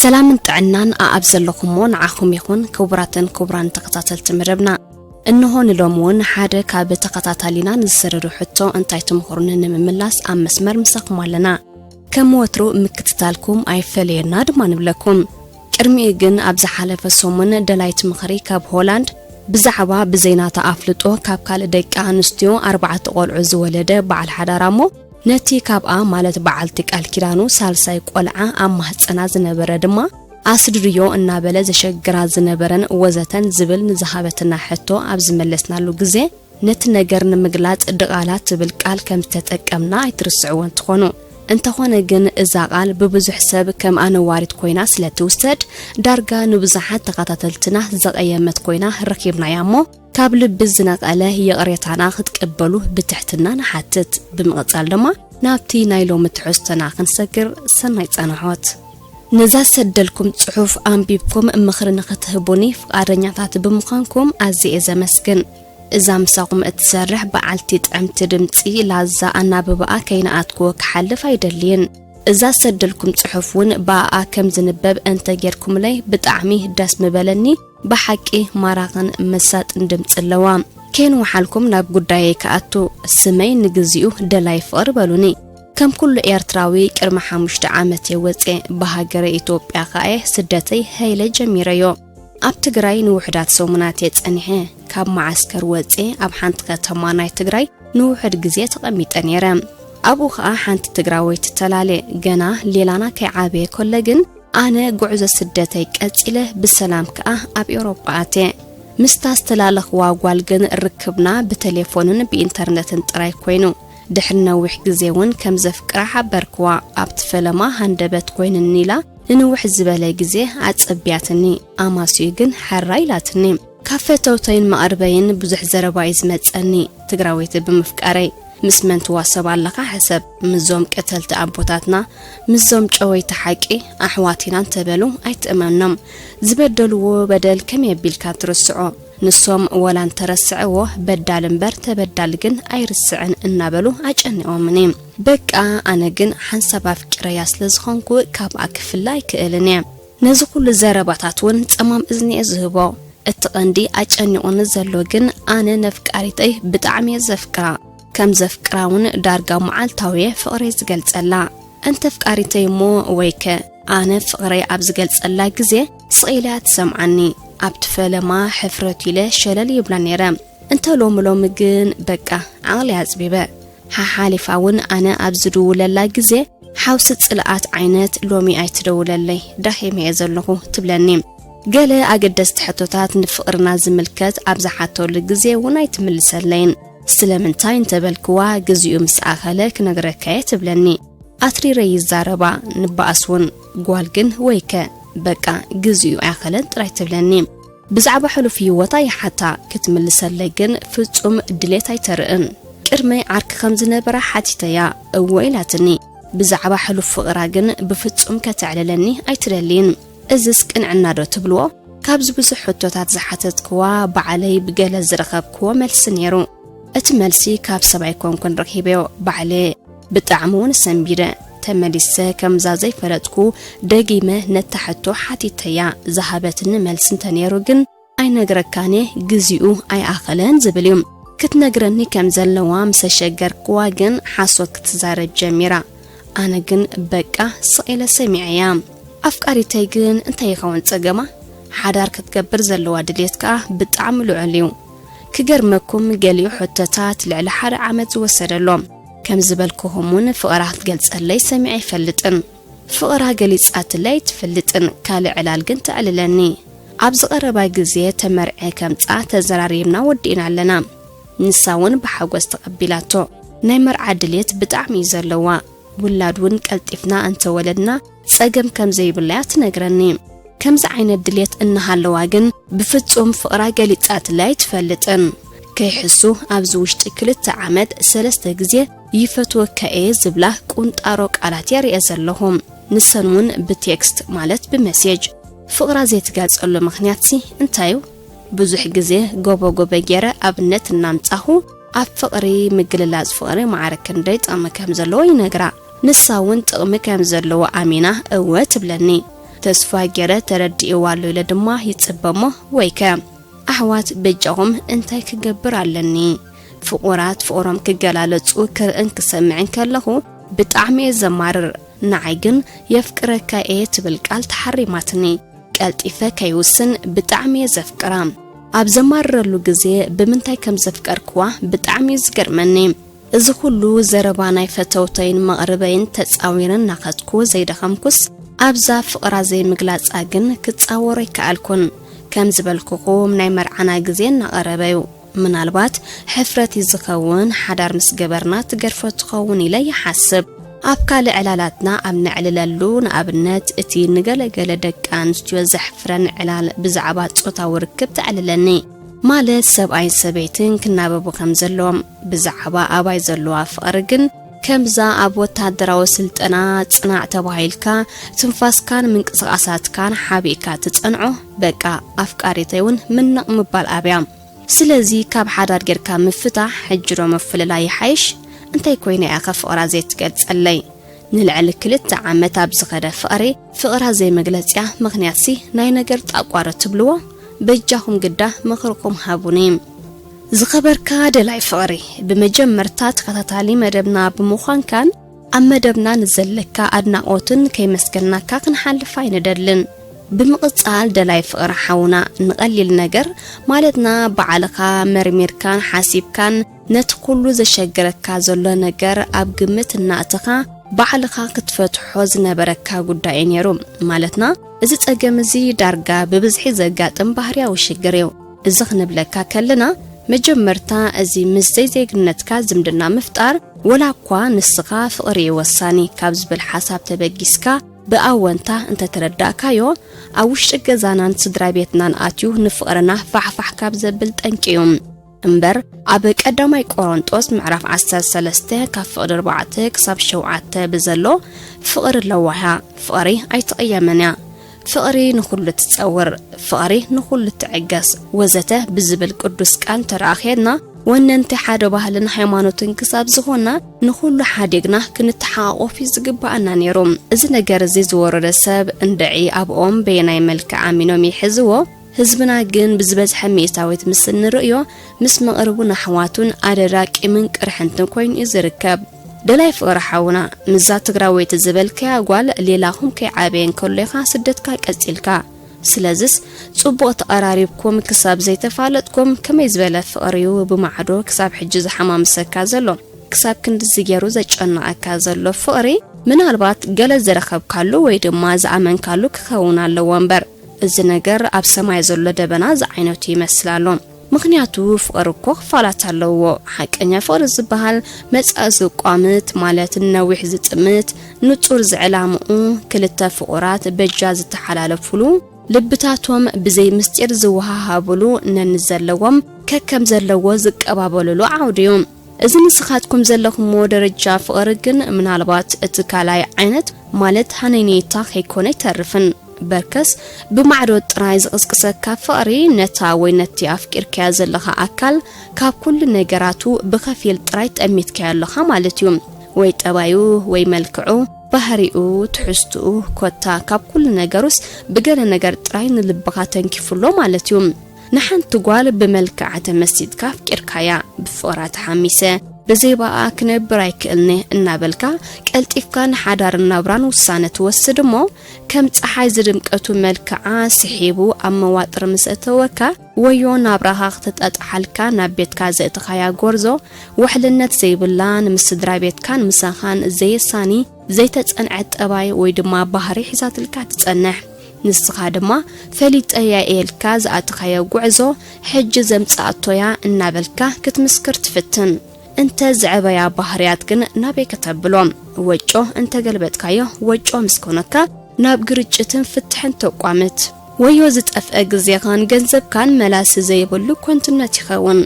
ሰላምን ጥዕናን ኣኣብ ዘለኹሞ ንዓኹም ይኹን። ክቡራትን ክቡራን ተኸታተልቲ መደብና፣ እንሆ ንሎም እውን ሓደ ካብ ተኸታታሊና ንዝሰደዶ ሕቶ እንታይ ትምኽሩኒ ንምምላስ ኣብ መስመር ምሳኹም ኣለና። ከም ወትሩ ምክትታልኩም ኣይፈለየና ድማ ንብለኩም። ቅድሚኡ ግን ኣብ ዝሓለፈ ሰሙን ደላይት ምኽሪ ካብ ሆላንድ ብዛዕባ ብዘይናታ ኣፍልጦ ካብ ካልእ ደቂ ኣንስትዮ ኣርባዕተ ቆልዑ ዝወለደ በዓል ሓዳራ እሞ ነቲ ካብኣ ማለት በዓልቲ ቃል ኪዳኑ ሳልሳይ ቆልዓ ኣብ ማህፀና ዝነበረ ድማ ኣስድርዮ እናበለ ዘሸግራ ዝነበረን ወዘተን ዝብል ንዝሃበትና ሕቶ ኣብ ዝመለስናሉ ግዜ ነቲ ነገር ንምግላፅ ድቓላ ትብል ቃል ከም ዝተጠቀምና ኣይትርስዕዎን ትኾኑ። እንተኾነ ግን እዛ ቃል ብብዙሕ ሰብ ከም ኣነዋሪት ኮይና ስለ ትውሰድ ዳርጋ ንብዙሓት ተኸታተልትና ዘቐየመት ኮይና ረኺብናያ እሞ ካብ ልቢ ዝነቐለ ይቕሬታና ክትቅበሉ ብትሕትና ንሓትት። ብምቕጻል ድማ ናብቲ ናይ ሎሚ ትሕዝቶና ክንሰግር ሰናይ ጻንሖት። ነዛ ሰደልኩም ጽሑፍ ኣንቢብኩም ምኽሪ ንኽትህቡኒ ፍቓደኛታት ብምዃንኩም ኣዝየ ዘመስግን። እዛ ምሳኹም እትሰርሕ በዓልቲ ጥዕምቲ ድምጺ ላዛ ኣናብባኣ ከይነኣትኩ ክሓልፍ ኣይደልይን። እዛ ሰደልኩም ጽሑፍ እውን ብኣኣ ከም ዝንበብ እንተ ጌርኩምለይ ብጣዕሚ ደስ ምበለኒ። ብሓቂ ማራኽን መሳጥን ድምጺ ኣለዋ። ከይንወሓልኩም ናብ ጉዳየይ ክኣቱ፣ ስመይ ንግዚኡ ደላይ ፍቕሪ በሉኒ። ከም ኩሉ ኤርትራዊ ቅድሚ ሓሙሽተ ዓመት እየ ወጽየ፣ ብሃገረ ኢትዮጵያ ከኣ እየ ስደተይ ሃይለ ጀሚረዮ። ኣብ ትግራይ ንውሑዳት ሰሙናት እየ ጸኒሐ። ካብ መዓስከር ወጽየ ኣብ ሓንቲ ከተማ ናይ ትግራይ ንውሑድ ግዜ ተቐሚጠ ነይረ። ኣብኡ ኸኣ ሓንቲ ትግራወይቲ ተላልየ። ገና ሌላና ከይዓበየ ከሎ ግን ኣነ ጉዕዞ ስደተይ ቀጺለ ብሰላም ከኣ ኣብ ኤውሮጳ ኣትየ። ምስታ ዝተላለኽዋ ጓል ግን ርክብና ብቴሌፎንን ብኢንተርነትን ጥራይ ኮይኑ። ድሕሪ ነዊሕ ግዜ እውን ከም ዘፍቅራ ሓበርክዋ። ኣብቲ ፈለማ ሃንደበት ኮይንኒ ኢላ ንንውሕ ዝበለ ግዜ ኣጸብያትኒ። ኣማስዩ ግን ሕራይ ኢላትኒ። ካብ ፈተውተይን መቐርበይን ብዙሕ ዘረባ እዩ ዝመጸኒ። ትግራወይቲ ብምፍቃረይ ምስ መን ትዋሰብ ኣለኻ ሕሰብ። ምስዞም ቀተልቲ ኣቦታትና ምስዞም ጨወይቲ ሓቂ ኣሕዋት ኢና እንተበሉ ኣይትእመኖም። ዝበደልዎ በደል ከመይ ኣቢልካ ትርስዖ? ንሶም ወላ እንተረስዕዎ በዳል እምበር ተበዳል ግን ኣይርስዕን እናበሉ ኣጨኒቖምኒ። በቃ ኣነ ግን ሓንሳብ ኣፍቂረያ ስለ ዝኾንኩ ካብኣ ክፍለ ኣይክእልን እየ። ነዚ ኩሉ ዘረባታት እውን ጸማም እዝኒ እየ ዝህቦ። እቲ ቀንዲ ኣጨኒቑኒ ዘሎ ግን ኣነ ነፍቃሪተይ ብጣዕሚ እየ ዘፍቅራ። ከም ዘፍቅራ እውን ዳርጋ መዓልታዊ እየ ፍቕረይ ዝገልጸላ። እንተ ኣፍቃሪተይ እሞ ወይከ ኣነ ፍቕረይ ኣብ ዝገልጸላ ግዜ ስቕ ኢላ እያ ትሰምዓኒ። ኣብቲ ፈለማ ሕፍረት ኢለ ሸለል ይብላ ነይረ። እንተ ሎሚ ሎሚ ግን በቃ ዓቕሊ ኣጽቢበ። ሓሓሊፋ እውን ኣነ ኣብ ዝድውለላ ግዜ ሓውሲ ጽልኣት ዓይነት ሎሚ ኣይትደውለለይ ደኺመ እየ ዘለኹ ትብለኒ። ገለ ኣገደስቲ ሕቶታት ንፍቕርና ዝምልከት ኣብ ዝሓተሉ ግዜ እውን ኣይትምልሰለይን። ስለምንታይ እንተበልክዋ ግዚኡ ምስ ኣኸለ ክነግረካ እየ ትብለኒ። ኣትሪረ ይዛረባ ንበኣስ እውን። ጓል ግን ወይከ በቃ ግዚኡ ኣይኣኸለን ጥራይ ትብለኒ። ብዛዕባ ሕሉፍ ህይወታ ይሓታ ክትምልሰለይ ግን ፍጹም ድሌት ኣይተርእን። ቅድመይ ዓርኪ ከም ዝነበራ ሓቲተያ እወ ኢላትኒ። ብዛዕባ ሕሉፍ ፍቕራ ግን ብፍጹም ከተዕልለኒ ኣይትደልይን። እዝስ ቅንዕና ዶ ትብልዎ? ካብዚ ብዙሕ ሕቶታት ዝሓተትክዋ ባዕለይ ብገለ ዝረኸብክዎ መልሲ ነይሩ። እቲ መልሲ ካብ ሰብ ኣይኮንኩን ረኺበዮ፣ ባዕለየ። ብጣዕሚ እውን ሰንቢደ። ተመሊሰ ከምዛ ዘይፈለጥኩ ደጊመ ነታ ሕቶ ሓቲተያ። ዝሃበትኒ መልሲ እንተነይሩ ግን ኣይነግረካን እየ፣ ግዚኡ ኣይኣኸለን ዝብል እዩ። ክትነግረኒ ከም ዘለዋ ምስ ኣሸገርክዋ ግን ሓሶት ክትዛረብ ጀሚራ። ኣነ ግን በቃ ስቕ ኢለ ሰሚዐያ። ኣፍቃሪተይ ግን እንታይ ይኸውን ጸገማ? ሓዳር ክትገብር ዘለዋ ድሌት ከኣ ብጣዕሚ ልዑል እዩ። ክገርመኩም ገሊኡ ሕቶታት ልዕሊ ሓደ ዓመት ዝወሰደሎም። ከም ዝበልኩኹም እውን ፍቕራ ክትገልጸለይ ሰሚዐ ኣይፈልጥን። ፍቕራ ገሊጻትለይ ኣይትፈልጥን፣ ካልእ ዕላል ግን ተዕልለኒ። ኣብዚ ቀረባ ግዜ ተመርዕየ ከምጽኣ ተዘራሪብና ወዲእና ኣለና። ንሳ እውን ብሓጎስ ተቐቢላቶ። ናይ መርዓ ድሌት ብጣዕሚ እዩ ዘለዋ። ውላድ እውን ቀልጢፍና እንተወለድና ጸገም ከም ዘይብላ እያ ትነግረኒ። ከምዚ ዓይነት ድሌት እናሃለዋ ግን ብፍጹም ፍቕራ ገሊጻትለይ ኣይትፈልጥን። ከይሕሱ ኣብዚ ውሽጢ ክልተ ዓመት ሰለስተ ግዜ ይፈትወካ እየ ዝብላ ቁንጣሮ ቃላት እየ ርእየ ዘለኹ። ንሰን እውን ብቴክስት ማለት ብመሴጅ። ፍቕራ ዘይትገልጸሉ ምኽንያትሲ እንታይ እዩ? ብዙሕ ግዜ ጎቦ ጎቦ ገይረ ኣብነት እናምጻኹ ኣብ ፍቕሪ ምግልላጽ ፍቕሪ ማዕረ ክንደይ ጥቕሚ ከም ዘለዎ ይነግራ። ንሳ እውን ጥቕሚ ከም ዘለዎ ኣሚና እወ ትብለኒ። ተስፋ ገይረ ተረዲእዋ ኣሎ ኢለ ድማ ይጽበ እሞ፣ ወይከ ኣሕዋት በጃኹም እንታይ ክገብር ኣለኒ? ፍቑራት ፍቕሮም ክገላለጹ ክርእን ክሰምዕን ከለኹ ብጣዕሚ እየ ዘማርር። ንዓይ ግን የፍቅረካ እየ ትብል ቃል ተሓሪማትኒ። ቀልጢፈ ከይውስን ብጣዕሚ እየ ዘፍቅራ። ኣብ ዘማርረሉ ግዜ ብምንታይ ከም ዘፍቀርክዋ ብጣዕሚ እዩ ዝገርመኒ። እዚ ኩሉ ዘረባ ናይ ፈተውተይን መቕርበይን ተጻዊረ እናኸድኩ ዘይደኸምኩስ ኣብዛ ፍቕራ ዘይምግላጻ ግን ክጻወሮ ኣይከኣልኩን። ከም ዝበልኩኹም ናይ መርዓና ግዜ እናቐረበ እዩ። ምናልባት ሕፍረት እዩ ዝኸውን፣ ሓዳር ምስ ገበርና ትገድፎ ትኸውን ኢለ ይሓስብ። ኣብ ካልእ ዕላላትና ኣብ ነዕልለሉ፣ ንኣብነት እቲ ንገለገለ ደቂ ኣንስትዮ ዘሕፍረን ዕላል ብዛዕባ ጾታዊ ርክብ ተዕልለኒ። ማለት ሰብኣይን ሰበይትን ክናበቡ ከም ዘለዎም። ብዛዕባ ኣባይ ዘለዋ ፍቕሪ ግን ከምዛ ኣብ ወታደራዊ ስልጠና ጽናዕ ተባሂልካ ትንፋስካን ምንቅስቓሳትካን ሓቢእካ ትጸንዖ፣ በቃ ኣፍቃሪተይ እውን ምንቕ ምባል ኣብያ። ስለዚ ካብ ሓዳር ጌርካ ምፍታሕ ሕጂ ዶ ምፍልላይ ይሓይሽ? እንታይ ኮይነ እያ ከ ፍቕራ ዘይትገልጸለይ? ንልዕሊ ክልተ ዓመት ኣብ ዝኸደ ፍቕሪ፣ ፍቕራ ዘይመግለጽያ ምኽንያትሲ ናይ ነገር ጣቋረ ትብልዎ? በጃኹም ግዳ ምኽርኩም ሃቡኒ። ዝኸበርካ ደላይ ፍቕሪ፣ ብመጀመርታ ተኸታታሊ መደብና ብምዃንካን ኣብ መደብና ንዘለካ ኣድናቖትን ከይመስገናካ ክንሓልፍ ኣይንደልን። ብምቕጻል ደላይ ፍቕሪ ሓውና፣ ንቐሊል ነገር ማለትና ባዕልኻ መርሚርካን ሓሲብካን ነቲ ኩሉ ዘሸግረካ ዘሎ ነገር ኣብ ግምት እናእተኻ ባዕልኻ ክትፈትሖ ዝነበረካ ጉዳይ እዩ ነይሩ። ማለትና እዚ ጸገም እዚ ዳርጋ ብብዝሒ ዘጋጥም ባህርያዊ ሽግር እዩ። እዚ ክንብለካ ከለና መጀመርታ እዚ ምስ ዘይዜግነትካ ዝምድና ምፍጣር፣ ወላ እኳ ንስኻ ፍቕሪ እዩ ወሳኒ ካብ ዝብል ሓሳብ ተበጊስካ ብኣወንታ እንተተረዳእካዮ፣ ኣብ ውሽጢ ገዛናን ስድራ ቤትናን ኣትዩ ንፍቕርና ፋሕፋሕ ካብ ዘብል ጠንቂ እዩ። እምበር ኣብ ቀዳማይ ቆሮንጦስ ምዕራፍ ዓሰርተ ሰለስተ ካብ ፍቕዲ ኣርባዕተ ክሳብ ሸውዓተ ብዘሎ ፍቕሪ ኣለዋ እያ። ፍቕሪ ኣይትቕየምን እያ። ፍቕሪ ንኹሉ ትጸውር፣ ፍቕሪ ንኹሉ ትዕገስ ወዘተ ብዝብል ቅዱስ ቃል እንተረኣኽየና፣ ወነንቲ ሓደ ባህልን ሃይማኖትን ክሳብ ዝኾና ንኹሉ ሓዲግና ክንተሓቋቆፍ እዩ ዝግባኣና ነይሩ። እዚ ነገር እዚ ዝወረደ ሰብ እንድዒ ኣብኦም በየናይ መልክዕ ኣሚኖም ይሕዝዎ? ህዝብና ግን ብዝበዝሐ ሚእታዊት ምስ እንርእዮ ምስ መቕርቡን ኣሕዋቱን ኣደዳ ቂምን ቅርሕንትን ኮይኑ እዩ ዝርከብ። ደላይ ፍቕሪ ሓውና፣ ምዛ ትግራወይቲ ዝበልካያ ጓል ሌላኹም ከይዓበየ እንከሎ ኢኻ ስደትካ ቀጺልካ። ስለዝስ ጽቡቕ ተቐራሪብኩም ክሳብ ዘይተፋለጥኩም ከመይ ዝበለ ፍቕሪ እዩ ብማዕዶ ክሳብ ሕጂ ዝሓማምሰካ ዘሎ? ክሳብ ክንድዚ ገይሩ ዘጨንቐካ ዘሎ ፍቕሪ ምናልባት ገለ ዝረኸብካሉ ወይ ድማ ዝኣመንካሉ ክኸውን ኣለዎ እምበር፣ እዚ ነገር ኣብ ሰማይ ዘሎ ደበና ዝዓይነቱ ይመስል ኣሎ። ምኽንያቱ ፍቕሪ እኮ ክፋላት ኣለዎ። ሓቀኛ ፍቕሪ ዝበሃል መጻኢ ዝቋምት ማለት ነዊሕ ዝጥምት ንጹር ዝዕላምኡ ክልተ ፍቑራት በጃ ዝተሓላለፉሉ ልብታቶም ብዘይ ምስጢር ዝወሃሃብሉ ነን ዘለዎም ከከም ዘለዎ ዝቀባበሉሉ ዓውዲ እዩ። እዚ ንስኻትኩም ዘለኹምዎ ደረጃ ፍቕሪ ግን ምናልባት እቲ ካልኣይ ዓይነት ማለት ሃነይነይታ ከይኮነ ኣይተርፍን። በርከስ ብማዕዶ ጥራይ ዝቕስቅሰካ ፍቕሪ ነታ ወይ ነቲ ኣፍቂርካያ ዘለኻ ኣካል ካብ ኩሉ ነገራቱ ብኸፊል ጥራይ ጠሚትካዮ ኣለኻ ማለት እዩ። ወይ ጠባዩ ወይ መልክዑ፣ ባህሪኡ፣ ትሕዝትኡ፣ ኮታ ካብ ኩሉ ነገሩስ ብገለ ነገር ጥራይ ንልብኻ ተንኪፉ ኣሎ ማለት እዩ። ንሓንቲ ጓል ብመልክዓ ተመሲጥካ ኣፍቂርካያ፣ ብፍቕራ ተሓሚሰ፣ ብዘይ ብኣኣ ክነብር ኣይክእልን'የ እናበልካ ቀልጢፍካ ንሓዳርን ናብራን ውሳነ ትወስድ እሞ፣ ከም ጸሓይ ዝድምቀቱ መልክዓ ስሒቡ ኣብ መዋጥር ምስ እተወካ፣ ወዮ ናብራኻ ክተጣጥሓልካ ናብ ቤትካ ዘእተኻያ ጎርዞ፣ ውሕልነት ዘይብላ፣ ንምስድራ ቤትካን ምሳኻን ዘየሳኒ ዘይተጸንዐ ጠባይ ወይ ድማ ባህሪ ሒዛትልካ ትጸንሕ። ንስኻ ድማ ፈሊጠያ እየ ኢልካ ዝኣተኻዮ ጉዕዞ ሕጂ ዘምጻኣቶያ እናበልካ ክትምስክር ትፍትን። እንተ ዝዕበያ ባህርያት ግን ናበይ ከተብሎ? ወጮ እንተገልበጥካዮ ወጮ ምስ ኮነካ ናብ ግርጭትን ፍትሕን ተቋምት። ወዮ ዝጠፍአ ግዜኻን ገንዘብካን መላሲ ዘይብሉ ኮንትነት ይኸውን።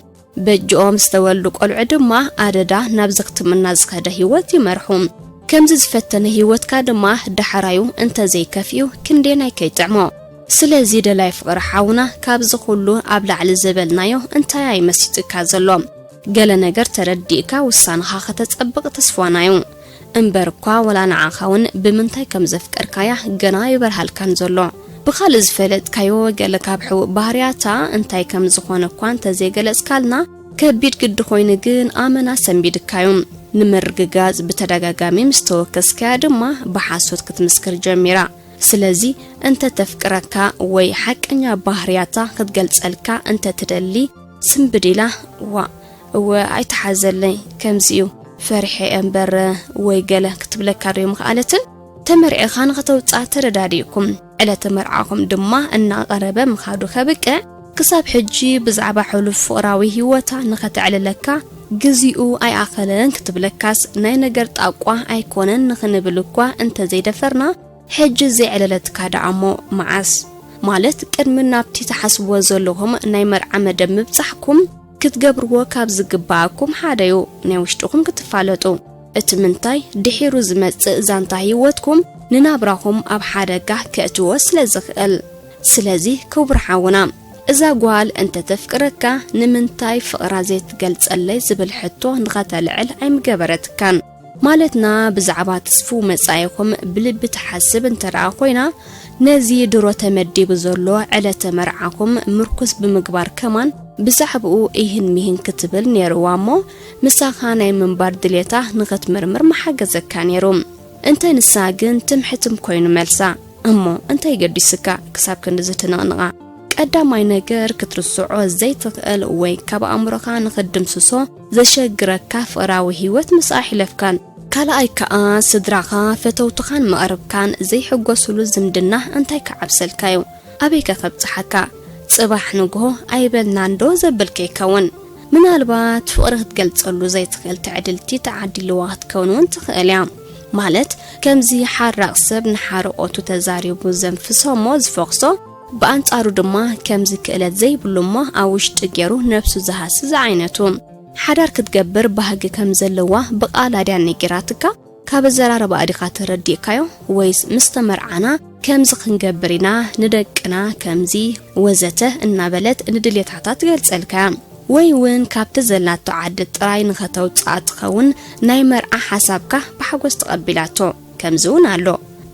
በጅኦም ዝተወልዱ ቆልዑ ድማ ኣደዳ ናብ ዘኽትምና ዝኸደ ህይወት ይመርሑ። ከምዚ ዝፈተነ ህይወትካ ድማ ዳሕራዩ እንተዘይከፍዩ ክንደየናይ ከይጥዕሞ። ስለዚ ደላይ ፍቕሪ ሓውና ካብዚ ኩሉ ኣብ ላዕሊ ዝበልናዮ እንታይ ኣይ መሲጥካ ዘሎ? ገለ ነገር ተረዲእካ ውሳንኻ ከተጸብቕ ተስፋና እዩ። እምበር እኳ ወላ ንዓኻ እውን ብምንታይ ከም ዘፍቀርካያ ገና ኣይበርሃልካን ዘሎ። ብኻልእ ዝፈለጥካዮ ገለ ካብ ሕቡእ ባህርያታ እንታይ ከም ዝኾነ እኳ እንተዘይገለጽካልና፣ ከቢድ ግዲ ኮይኑ ግን ኣመና ሰንቢድካዩ። ንምርግጋጽ ብተደጋጋሚ ምስ ተወከስካያ ድማ ብሓሶት ክትምስክር ጀሚራ። ስለዚ እንተ ተፍቅረካ ወይ ሓቀኛ ባህርያታ ክትገልጸልካ እንተ ትደሊ፣ ስንብድ ኢላ፣ "ዋእ፣ እወ ኣይተሓዘለይ፣ ከምዚ እዩ፣ ፈሪሐ እየ እምበር ወይ ገለ" ክትብለካ ዶ ምኽኣለትን? ተመርዒኻ ንኸተውጽኣ ተረዳዲእኩም። ዕለተ መርዓኹም ድማ እናቐረበ ምኻዱ ከብቅዕ፣ ክሳብ ሕጂ ብዛዕባ ሕሉፍ ፍቕራዊ ህይወታ ንኸተዕልለካ ግዜኡ ኣይኣኸለን ክትብለካስ ናይ ነገር ጣቋ ኣይኮነን ንኽንብል እኳ እንተዘይደፈርና፣ ሕጂ ዘየዕለለትካ ደኣ እሞ መዓስ? ማለት ቅድሚ ናብቲ ትሓስብዎ ዘለኹም ናይ መርዓ መደብ ምብጻሕኩም ክትገብርዎ ካብ ዝግብኣኩም ሓደ እዩ፣ ናይ ውሽጥኹም ክትፋለጡ። እቲ ምንታይ ድሒሩ ዝመጽእ ዛንታ ህይወትኩም ንናብራኹም ኣብ ሓደጋ ከእትዎ ስለ ዝኽእል። ስለዚ ክቡር ሓውና፣ እዛ ጓል እንተ ተፍቅረካ ንምንታይ ፍቕራ ዘይትገልጸለይ ዝብል ሕቶ ንኸተልዕል ኣይምገበረትካን። ማለትና ብዛዕባ ትስፉው መጻኢኹም ብልቢ ትሓስብ እንተ ደኣ ኮይና፣ ነዚ ድሮ ተመዲቡ ዘሎ ዕለተ መርዓኹም ምርኩስ ብምግባር ከማን ብዛዕባኡ ይህን ሚህን ክትብል ነይርዋ እሞ፣ ምሳኻ ናይ ምንባር ድሌታ ንኸትምርምር ምሓገዘካ ነይሩ። እንተ ንሳ ግን ትምሕትም ኮይኑ መልሳ። እሞ እንታይ ገዲስካ ክሳብ ክንድዚ ትንቕንቓ? ቀዳማይ ነገር ክትርስዖ ዘይትኽእል ወይ ካብ ኣእምሮኻ ንኽድምስሶ ዘሸግረካ ፍቕራዊ ህይወት ምስኣ ኣሕለፍካን። ካልኣይ ከኣ ስድራኻ፣ ፈተውትኻን መቕርብካን ዘይሕጎስሉ ዝምድና እንታይ ክዓብሰልካ እዩ? ኣበይከ ከብጽሓካ? ጽባሕ ንግሆ ኣይበልናን ዶ ዘብል ከይከውን? ምናልባት ፍቕሪ ክትገልጸሉ ዘይትኽእል ትዕድልቲ ተዓዲልዋ ክትከውን እውን ትኽእል እያ። ማለት ከምዚ ሓራቕ ሰብ ንሓረቆቱ ተዛሪቡ ዘንፍሶ እሞ ዝፈኽሶ፣ ብኣንጻሩ ድማ ከምዚ ክእለት ዘይብሉ እሞ ኣብ ውሽጢ ገይሩ ነብሱ ዝሃሲ ዝዓይነቱ። ሓዳር ክትገብር ባህጊ ከም ዘለዋ ብቓላ ድያ ነጊራትካ? ካብ ኣዘራርባኣ ዲኻ ተረዲእካዮ? ወይስ ምስ ተመርዓና ከምዚ ክንገብር ኢና፣ ንደቅና ከምዚ ወዘተ እናበለት ንድሌታታ ትገልጸልካ እያ? ወይ እውን ካብቲ ዘላቶ ዓዲ ጥራይ ንኸተውጽኣ ትኸውን ናይ መርዓ ሓሳብካ ብሓጎስ ተቐቢላቶ? ከምዚ እውን ኣሎ።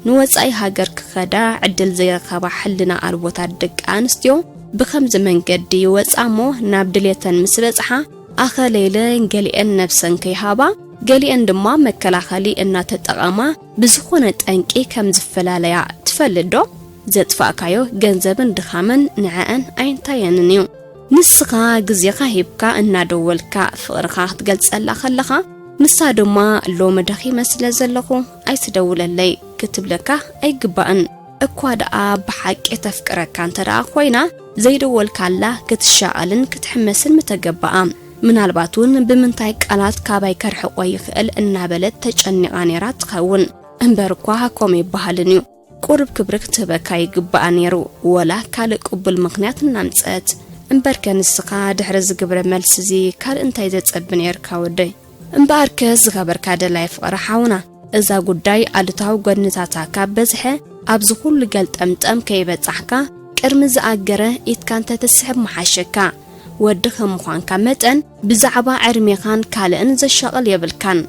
ንወጻኢ ሃገር ክኸዳ ዕድል ዘይረኸባ ሕልና ኣልቦታት ደቂ ኣንስትዮ ብኸምዚ መንገዲ ይወጻ እሞ ናብ ድሌተን ምስ በጽሓ ኣኸለይለ ገሊአን ነብሰን ከይሃባ፣ ገሊአን ድማ መከላኸሊ እናተጠቐማ ብዝኾነ ጠንቂ ከም ዝፈላለያ ትፈልጥ ዶ? ዘጥፋእካዮ ገንዘብን ድኻምን ንዐአን ኣይንታየንን እዩ። ንስኻ ግዜኻ ሂብካ እናደወልካ ፍቕርኻ ክትገልጸላ ከለኻ፣ ንሳ ድማ ሎሚ ደኺመ ስለ ዘለኹ ኣይትደውለለይ ክትብለካ ኣይግባእን። እኳ ደኣ ብሓቂ ተፍቅረካ እንተ ደኣ ኮይና፣ ዘይደወልካላ ክትሻቐልን ክትሕመስን ምተገባኣ። ምናልባት እውን ብምንታይ ቃላት ካባይ ከርሕቆ ይኽእል እናበለት ተጨኒቓ ነይራ ትኸውን። እምበር እኳ ከምኡ ይበሃልን እዩ። ቁሩብ ክብሪ ክትህበካ ይግባኣ ነይሩ፣ ወላ ካልእ ቅቡል ምኽንያት እናምጸት። እምበርከ ንስኻ ድሕሪ ዝግብረ መልሲ እዚ ካልእ እንታይ ዘጸቢ ነይርካ ወደይ? እምበኣርከ ዝኸበርካ ደላይ ፍቕሪ ሓውና፣ እዛ ጉዳይ ኣሉታዊ ጎድንታታ ካብ በዝሐ ኣብዚ ኩሉ ገልጠምጠም ከይበጻሕካ ቅድሚ ዝኣገረ ኢድካ እንተትስሕብ ምሓሸካ። ወዲ ከም ምዃንካ መጠን ብዛዕባ ዕድሜኻን ካልእን ዘሻቕል የብልካን።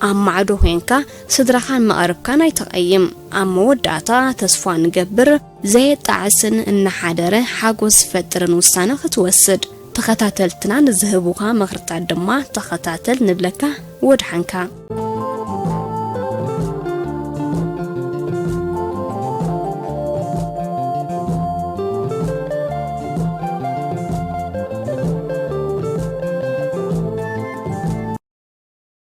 ኣብ ማዕዶ ኮንካ ስድራኻን መቐርብካን ኣይተቐይም። ኣብ መወዳእታ ተስፋ ንገብር ዘየጣዕስን እናሓደረ ሓጎስ ዝፈጥርን ውሳነ ክትወስድ። ተኸታተልትና ንዝህቡኻ ምኽርታት ድማ ተኸታተል ንብለካ። ወድሓንካ።